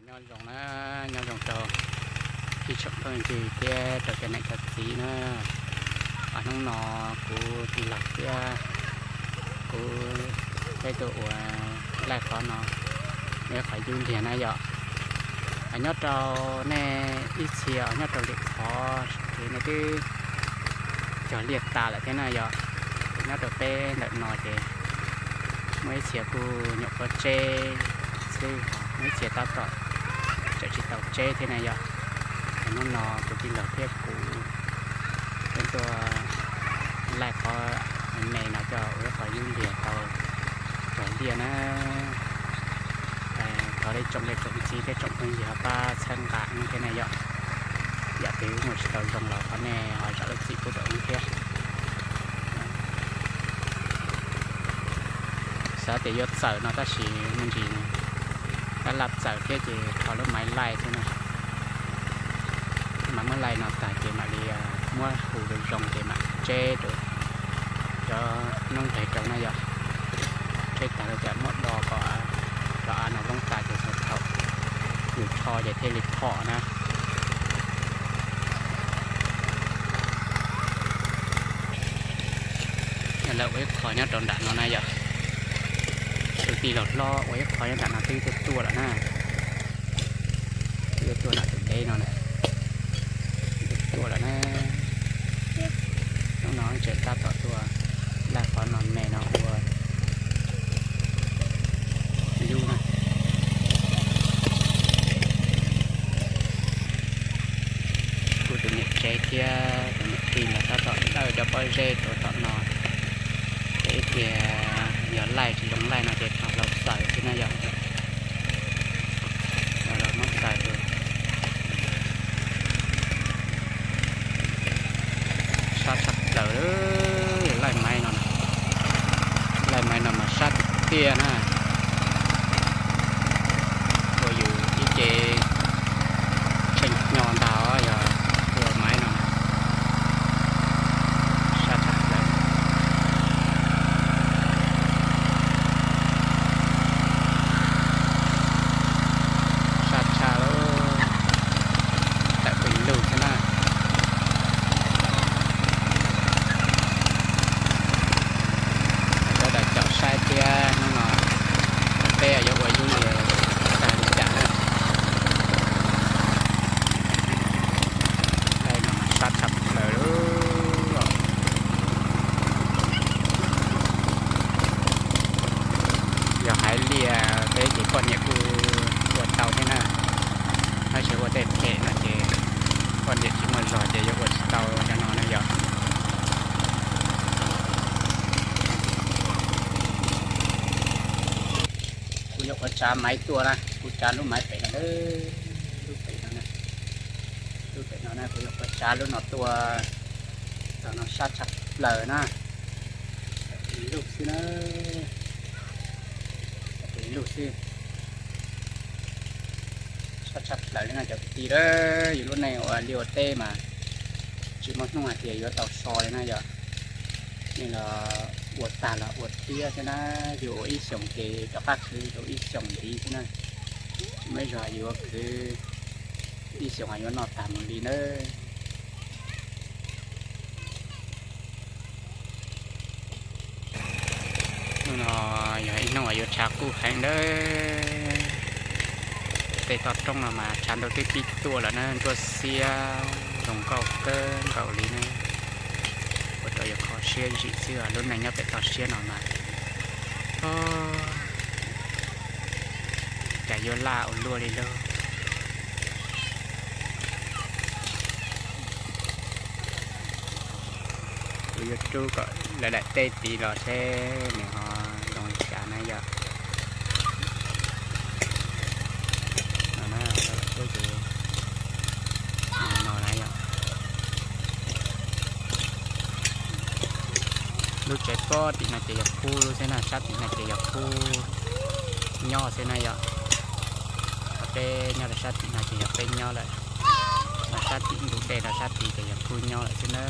Nyob zoo na, nyob zoo rau ib tsoom phooj ywg thiab rau cov niam cov txiv na. Hnub no kuv tij laug thiab kuv peb tuaj ua laij qhov no, ua qhov yub liag na yom. Nyob rau nej ib txhia nyob rau lwm qhov ces nej twb cog liaj tas lawm thiab na yom. Nyob rau peb ntawm no ces muaj ib txhia kuj nyuam qhuav tseb xwb, muaj ib txhia tab tom tseem tsis tau tseb thiab na yom. Hnub no kuv tij laug thiab kuv peb tuaj laij qhov me no coj ua ib qhov yub liag tau cog liaj na. Thov ib tsoom niam tsoom txiv thiab tsoom phooj ywg ho pab txhawb nqa wb thiab na yom. Yam twg wb mus tsis tau zoo los thov nej ho zam lub txim pub rau wb thiab. Xav tias yuav txawm no tab sis me ntsis tab laj txawm thiab ces rho lub maiv laij xwb na. Mam muab laij no tag ces mam li muab hu zoo zoo ces mam tseb rau cov noob nqes rau na yom. Tseb tag lawm ces muab do kom cov av no loob tas ces thaum yus rho ces thiaj li phom na. Lawv ua ib qho nyob rau nram no na yom. Tus tij laug hlob ua ib qho nyob nram no twb tuaj tuaj lawm na. Twb tuaj nram tus deb no na. Twb tuaj lawm na. Hnub no tseem tab tom tuaj laij qhov no me no ua yub na. Kuv tus niam tsev thiab tus niam tij los tab tom dawj cov pob zeb rau tom no. Ces ib pliag yog laij tsis zoo laij no ces rho hlau txaws xwb na yom. Muab txaws rau. Sab tshaj plaws, laij maiv no, laij maiv no mas sab tiag tiag na. Ua yus ib ce tseem nyo ntag yog ua maiv no na. Sab tshaj plaws. Sab tshaj lawm, tawm pes lug xwb na. Sawv daws caum saib thiab hnub no peb yuav ua yub li tag li cas na. Sab tshaj plaws. Yog hais liaj peb ces poj niam kuj ua tau thiab na, tab sis ua tej phem no ces poj niam tsis muaj zog ces yuav ua tsis tau cov no na yog. Kuv yuav ua tsav maiv tuaj na, kuv tsav lub maiv pem no, lub pem no, lub pem no na, kuv yuav ua tsav lub no tuaj. Tam no sab tshaj plaws na, lub xwb na, lub xwb. Sab tshaj plaws li na cov kwv tij, yus lub neej ua liaj ua teb mas tsis muaj hnub hais tias yuav tau so li na yog. Nej los ua tag los ua thiab xwb na, yus ua ib xyoos ces rov qab khwv rau ib xyoos ntxiv xwb na. Muaj ib zaug yus ua khwv ib xyoos yuav noj tag mus li nawb. Hnub no yog ib hnub uas yuav tshav kub heev nawb. Tej toj roob no mas tshav ntuj twb pib tuaj lawm na, ntsuab xiab zoo nkauj kawg nkaus li na. Ua rau yus kho siab zim xwb, lub neej nyob pem toj siab no mas cas yuav laj ua luaj li lauj. Kuv yuav rub kom lawv daim teb tid los seb nws ho zoo li cas na yog. No na, lawv daim teb tid no na yog. Lub tsev pob tim no ces yog khub lub xwb na, sab tim no ces yog khub nyob xwb na yog. Peb nyob rau sab tim no ces yog peb nyob lawm, sab tim ntug dej rau sab tid ces yog khub nyob lawm xwb na.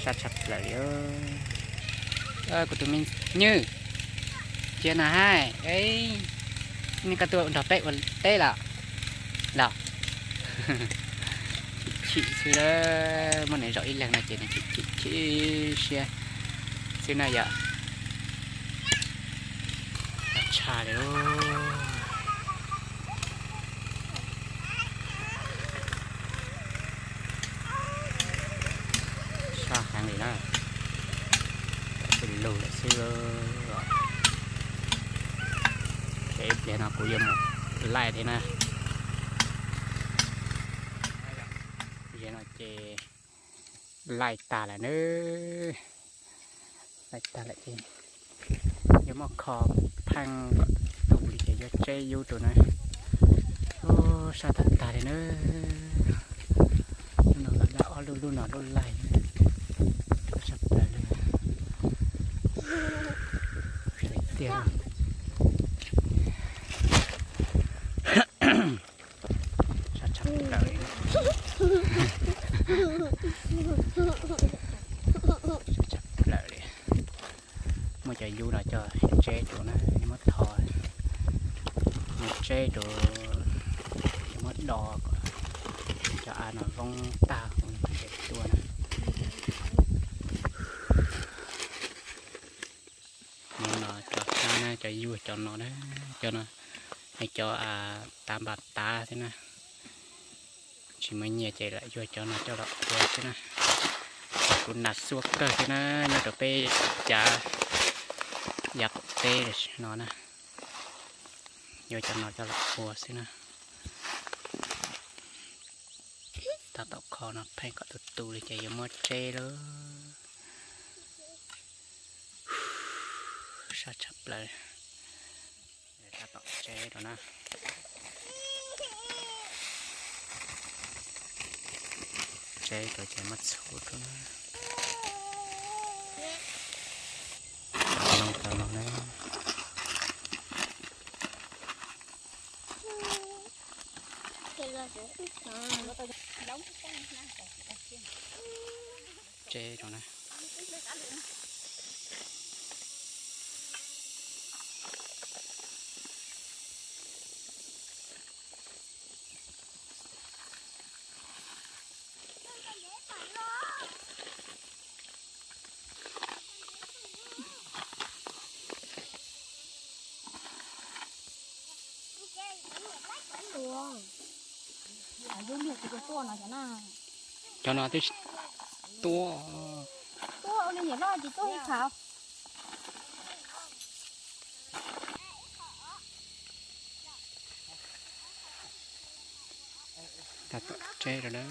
Tshaj plaws li. Kuv tus me nyuj, cia na hais, nej koj tuaj nrog peb ua teb los? Los, chim chim xwb, muaj nws zaum ib leeg no ces nws chim chim chim siab xwb na yom. Tshaj li. Sab heev li na. Xwb lug lawm xwb. Ces ib pliag no kuv yuav mus laij thiab na. Yog no ces laij tag lawm na. Laij tag lawm ces yuav muab kho pheej kom tu li ces yuav tseb yub rau na. Sab tag tag li na. Lub no los laij, ob lub, lub no lub laij. Sab plaws li. Tiag. Sab tshaj plaws li. Sab tshaj plaws li. Muab cov yub no coj tseb rau na, muab tho, muab tseb rau, muab do kom cov av no voob tag ces tuaj na. Mus no cov hnab na, cov yub cov no na, cov no, cov tav npas tav xwb na. Tsis muaj nyiaj ces lam yuag cov no coj los ua xwb na. Kuv nas xuab kawg xwb na, nyob rau peb cav yav qaum teb no na. Yuav cov no coj los ua xwb na. Tab tom kho no pheej kom tu tu li ces yuav muab tseb lawm. Sab tshaj plaws. Tab tom tseb rau na. Tseb rau ces muab txhuv rau na. Cov no, cov no na. Tseb rau na. Cov no twb tua. Tua ua li niam loj tsis tua ib qho. Tab tom tseb rau na.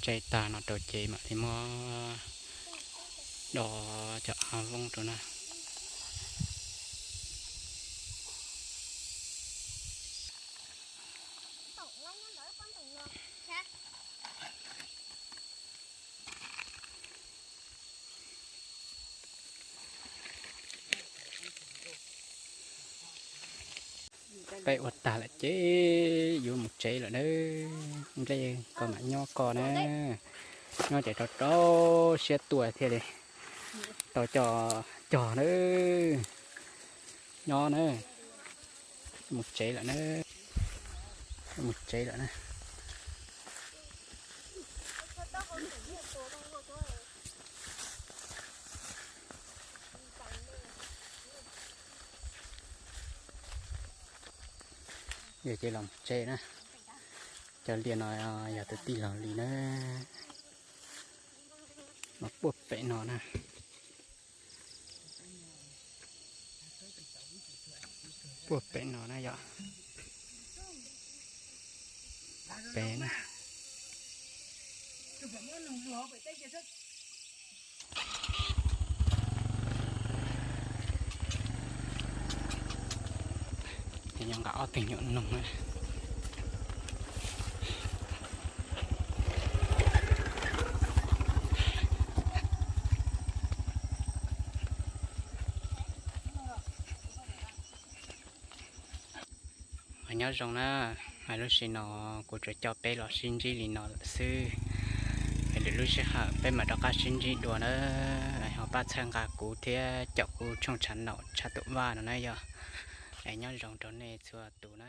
Tseb tag no rau ces mam li muab do cov av voob rau na. Peb ua tag lawm ces yuav mus tsev lawm nawb. Nplej koj mam nyob koj na. Nyob ces rau rau siab tuaj thiaj li tau coj cog nawb. Nyob na. Mus tsev lawm na. Mus tsev lawm na. Yog ces los tsev na. Cov liaj no yog tus tij laug li na. Mas puag pem no na. Puag pem no na yom. Pem na. Nyob nqa ob tug nyuam noog na. Nyob zoo na, lub sij no kuv tsuas coj peb los sib ntsib li no lawm xwb. Lwm lub sij hawm peb mam rov qab sib ntsib dua na. Ho pab txhawb nqa kuv thiab caum kuv tshooj tshav naum Tshaj Tus Vaj no na yog. Nyob zoo rau nej txhua tus na.